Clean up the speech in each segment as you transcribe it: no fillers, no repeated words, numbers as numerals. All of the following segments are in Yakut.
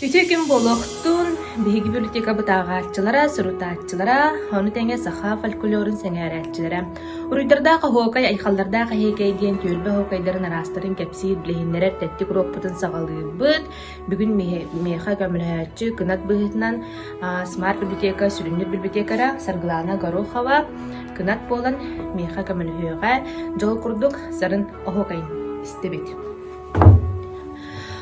Үтүө күн буолуохтун! Биһиги библиотекабыт ааҕааччылара, сурутааччылара, ону тэҥэ саха фольклорун сэҥээрээччилэрэ. Уруйдардаах оһуокай, айхаллардаах эһиэкэй диэн түөлбэ оһуокайдарын араастарын кэпсиир, билиһиннэрэр тэттик уруокпутун саҕалыыбыт. Бүгүн миэхэ көмөлөһөөччү кынат быһыытынан Smart библиотека сүрүннүүр библиотекара Саргылаана Горохова кынат буолан миэхэ көмөлөһүөҕэ. Дьол курдук сарын оһуокайын истибит.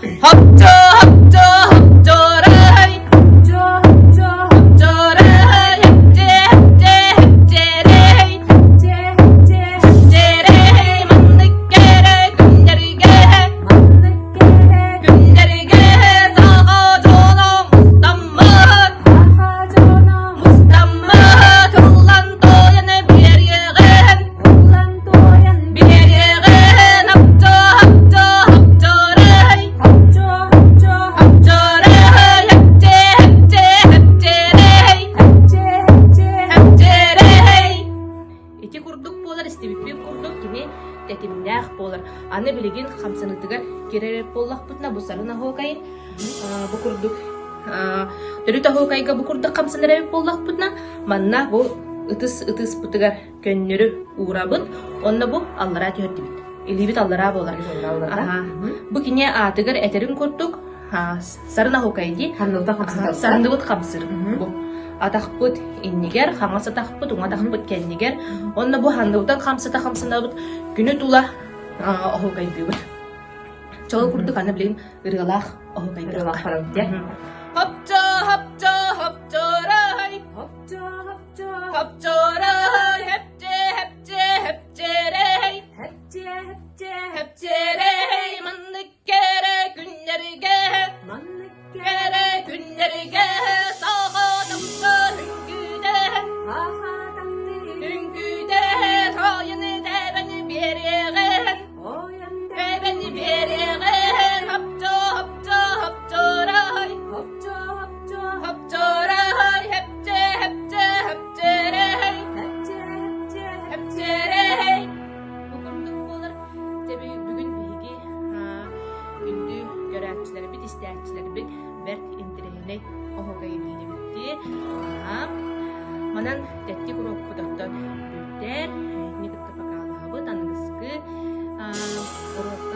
Хопчо, хопчо, хопчорай, хопчо, хопчо, хопчорай, хепче, хепче, хепчерей, хепче, хепче, хепчерей, маннык кэрэ күннэргэ, маннык кэрэ күннэргэ саха дьоно мустаммыт, саха дьоно мустаммыт, ыллан туойан биэриэҕин, ыллан туойан биэриэҕин, хопчо, хопчо, хопчорай, хопчо, хопчо, хопчорай, хепче, хепче, хепчерей, хепче, хепче, хепчерей. Ити курдук буолар, истибиппит курдук кини тэтимнээх буолар. Аны билигин хамсанытыгар кирэр буоллахпытына бу сарын оһуокайын бу курдук төрүт оһуокайга бу курдук хамсанар эбит буоллахпытына манна бу ытыс ытыспытыгар көннөрү уурабыт онно бу аллараа түһэрдибит илиибит аллараа буолар бу кини аатыгар этэрин курдук сарын оһуокай дии санныбыт хамсыр бу атахпыт иннигэр хаҥас атахпыт уҥа атахпыт кэннигэр онно бу санныбытын хамсата хамсанабыт күнү тула оһуокайдыыбыт чол курдук аны билигин ырыалаах оһуокайдыахха хопчо хопчо хопчорай хопчо хопчо хопчорай хепче хепче хепчерей хепче хепче хепчерей маннык кэрэ күннэргэ маннык кэрэ күннэргэ саха таптал үҥкүүтэ саха таптал үҥкүүтэ тойон тэбэн биэриэҕин тойон тэбэн биэриэҕин хопчо хопчо хопчорой хопчо хопчо хопчорой хепче хепче хепчерей хепче хепче хепчерей Бу курдук буолар. Дьэ бүгүн биһиги күндү көрөөччүлэрбит, истээччилэрбит бэрт интэриэһинэй оһуокайы биллибит дии. Манан тэттик уруокпут оттон бүтэр. Эһигини кытта покалаһабыт. Аныгыскы уруокка.